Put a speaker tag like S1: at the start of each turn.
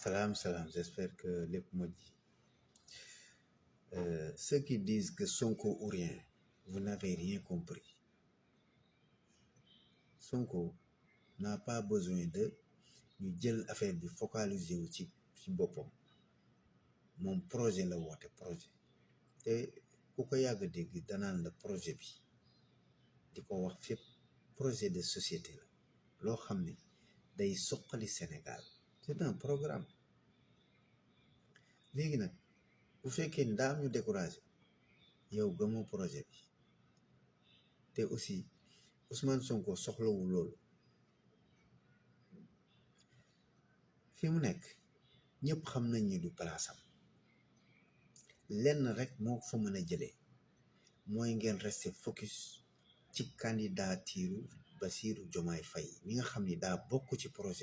S1: Salam, salam, j'espère que les maudits. Ceux qui disent que Sonko ou rien, vous n'avez rien compris. Sonko n'a pas besoin de ñu jël affaire bi focaliser wu ci boppam moom projet la woote projet te ku ko yàgg dégg danaan la projet bi di ko wax fépp projet de société la loo xam ne day suqali Sénégal c'est un programme léegi nag bu fekkee ni daa am ñu découragé yow gëmoo projet bi te aussi Ousmane Sonko soxlawul loolu fi mu nekk ñëpp xam nañ ni du palaasam lenn rek moo fa mën a jëlee mooy ngeen rester focus ci candidature Bassirou Diomaye Faye mi nga xam ni daa bokk ci projet